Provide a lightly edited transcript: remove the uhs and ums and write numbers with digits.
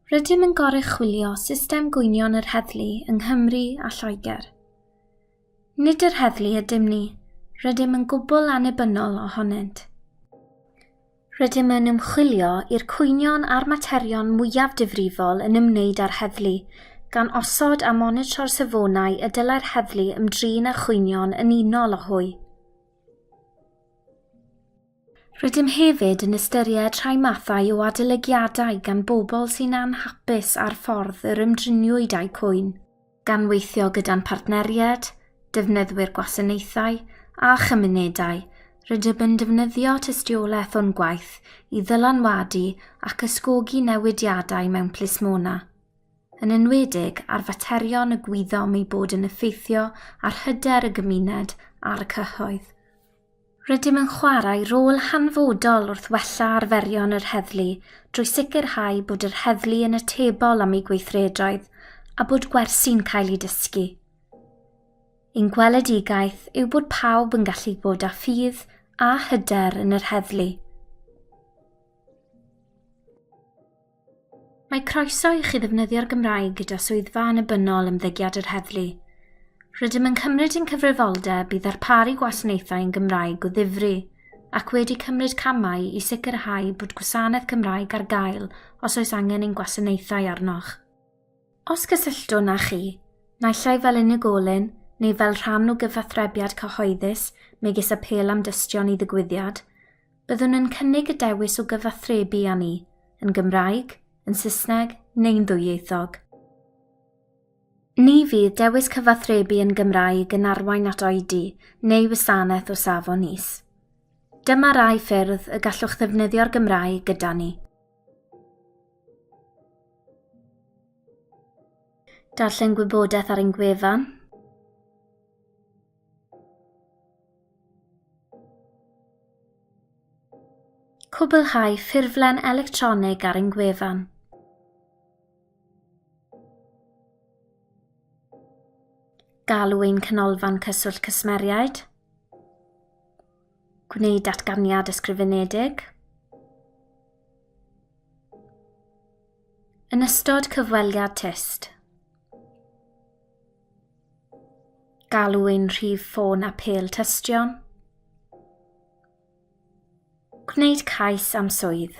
Rydym yn goruchwylio system gwynion yr heddlu yng Nghymru a Lloegr. Nid yr heddlu ydym ni, rydym yn gwbl annibynnol ohonynt. Rydym yn ymchwilio i'r cwynion a'r materion mwyaf difrifol yn ymwneud â'r heddlu, gan osod a monitro'r safonau y dylai'r heddlu ymdrin â chwynion yn unol â hwy. Rydym hefyd yn ystyried rhai mathau o adolygiadau gan bobl sy'n anhapus â'r ffordd yr ymdriniwyd â'u cwyn. Gan weithio gyda'n partneriaid, defnyddwyr gwasanaethau a chymunedau, rydym yn defnyddio tystiolaeth o'n gwaith i ddylanwadu ac ysgogi newidiadau mewn plismona, yn enwedig ar faterion y gwyddom eu bod yn effeithio ar hyder y gymuned a'r cyhoedd. Rydym yn chwarae rôl hanfodol wrth wella arferion yr heddlu drwy sicrhau bod yr heddlu yn atebol am eu gweithredoedd a bod gwersi'n cael eu dysgu. Ein gweledigaeth yw bod pawb yn gallu bod â ffydd a hyder yn yr heddlu. Mae croeso i chi ddefnyddio'r Gymraeg gyda Swyddfa Annibynnol Ymddygiad yr Heddlu. Rydym yn cymryd ein cyfrifoldeb i ddarparu gwasanaethau yn Gymraeg o ddifri, ac wedi cymryd camau i sicrhau bod gwasanaeth Cymraeg ar gael os oes angen ein gwasanaethau arnoch. Os cysylltwn â chi, naill ai fel unigolyn neu fel rhan o gyfathrebiad cyhoeddus megis apêl am dystion i ddigwyddiad, Byddwn yn cynnig y dewis o gyfathrebu â ni, yn Gymraeg, yn Saesneg neu'n ddwyieithog. Ni fydd dewis cyfathrebu yn Gymraeg yn arwain at oedi neu wasanaeth o safon is. Dyma rai ffyrdd y gallwch ddefnyddio'r Gymraeg gyda ni. Darllen gwybodaeth ar ein gwefan. Cwblhau ffurflen electronig ar ein gwefan. Galw ein canolfan cyswllt cwsmeriaid. Gwneud datganiad ysgrifenedig. Yn ystod cyfweliad tyst. Galw ein rhif ffôn apêl tystion. Gwneud cais am swydd.